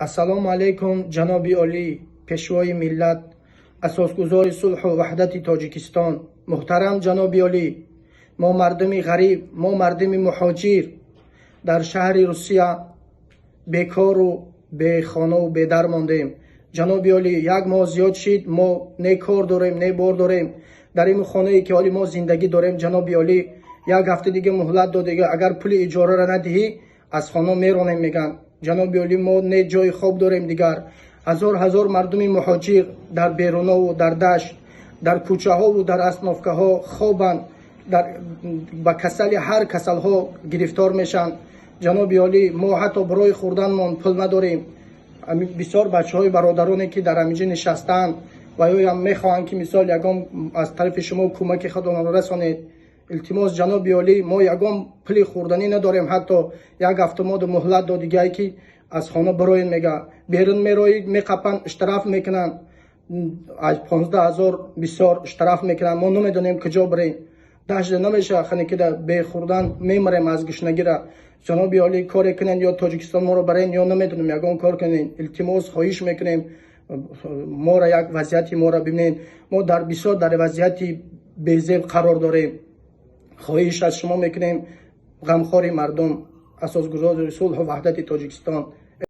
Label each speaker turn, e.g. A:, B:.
A: Ассалому алайкум, ҷаноби олӣ, пешвои миллат, асосгузори сулҳу ваҳдати Тоҷикистон, муҳтарам ҷаноби олӣ. Мо мардуми ғариб, мо мардуми муҳоҷир дар шаҳри Русия бекору бехонаву бедар мондем. Ҷаноби олӣ, як моҳ зиёд шид, мо не кор дорем, не бор дорем. Дар ин хонае ки ҳоли мо зиндагӣ дорем, ҷаноби олӣ, як ҳафта дига муҳлат додега, агар пули иҷораро надиҳӣ, аз хона меронем, мегӯянд. Ҷаноби олӣ, мо не ҷои хоб дорем дигар. Ҳазор ҳазор мардуми муҳоҷир дар берунову дар дашт, дар кӯчаҳову дар остановкаҳо хобанд, ба касали ҳар касалҳо гирифтор мешаванд. Ҷаноби олӣ, мо ҳатто барои хӯрданмон пул надорем. Бисёр бачаҳои бародароне ки дар ҳаминҷо нишастаанд ва ёям мехоҳанд, ки мисол ягон аз тарафи шумо кӯмаки худонро расонед. Илтимос, ҷаноби олӣ, мо ягон пули хӯрданӣ надорем. Ҳатто як ҳафта моду муҳлат додигае, ки аз хона бироен, мега. Берун мероӣ, меқапанд, штраф мекунанд, аз 15 000 бисёр штраф мекунанд. Мо намедонем, куҷо бирем. Дашта намешавад, ханекида бехӯрдан мемирем аз гушнагира. Ҷаноби олӣ, коре кунед, ё Тоҷикистон моро барен, ё намедонем, ягон кор кунед. Илтимос, хоҳиш мекунем, моро як вазъияти моро бибинед. Мо дар бисёр дар вазъияти безеб қарор дорем. Хоҳиш аз шумо мекунем, ғамхори мардум, асосгузори сулҳу ваҳдати Тоҷикистон.